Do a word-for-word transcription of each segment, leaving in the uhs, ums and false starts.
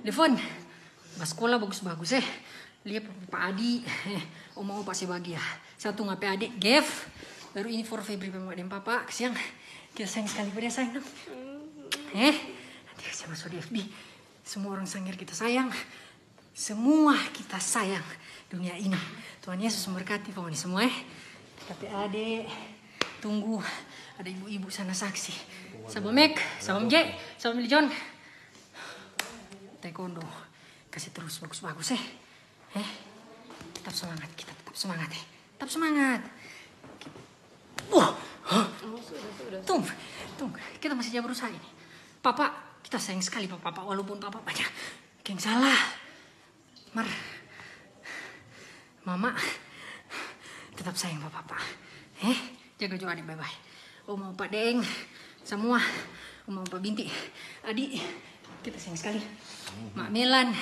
Devon, baskola bagus-bagus eh. Lia pa Adi, eh, oma opa se bagia. Satu ngape ade, Gev. Baru ini for Febri pe mama deng papa, kasiang. Kita sayang sekali pa dia sayang. Eh, nanti kasiang masuk di F B. Semua orang sangir kita sayang. Semua kita sayang dunia ini. Tuhan Yesus memberkati pokoknya semua eh. Tapi ade, tunggu, ada ibu-ibu sana saksi. Salam Mek, salam J, salam John. Taekwondo, kasih terus bagus-bagus eh. Eh, tetap semangat, kita tetap semangat eh. Tetap semangat. Wah, tung, tung, kita masih jauh berusaha ini. Papa, kita sayang sekali pa papa walaupun papa banyak yang salah. Mar, mama tetap sayang pa papa. Eh, jaga jo ade bae-bae. Oma opa deng, samua, oma opa binti, adi, kita sayang skali. Mak Melan,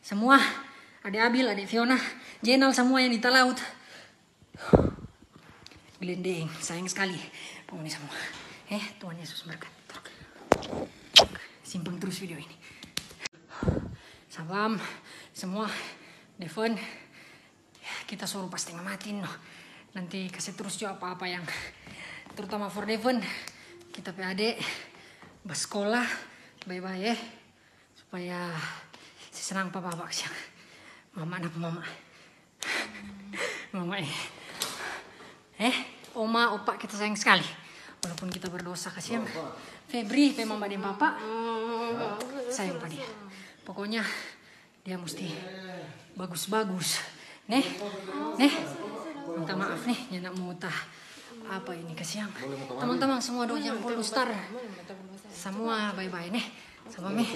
samua, ade Abil, ade Fiona, Jenal, samua yang di talaut. Glendeng, sayang skali. Pokoknya samua. Eh, Tuhan Yesus berkati. Simpang terus video ini. Salam samua, Devon. Kita suruh pa stenga mati no. Nanti kase trus jo apa-apa yang terutama for Devon. Kita pe ade baskola bae-bae eh. Supaya se senang pa baba kasiang. Mama anak mama. Mama eh. Eh, oma, opa, kita sayang skali. Walaupun kita berdosa kasiang. Febri pe mama deng papa sayang pa dia. Pokoknya dia musti bagus-bagus. Neh, neh. Minta maaf neh, nyanda mo ta apa ini kasiang. Tamang-tamang samua dong yang follow star. Samua bae-bae neh. Sama meh.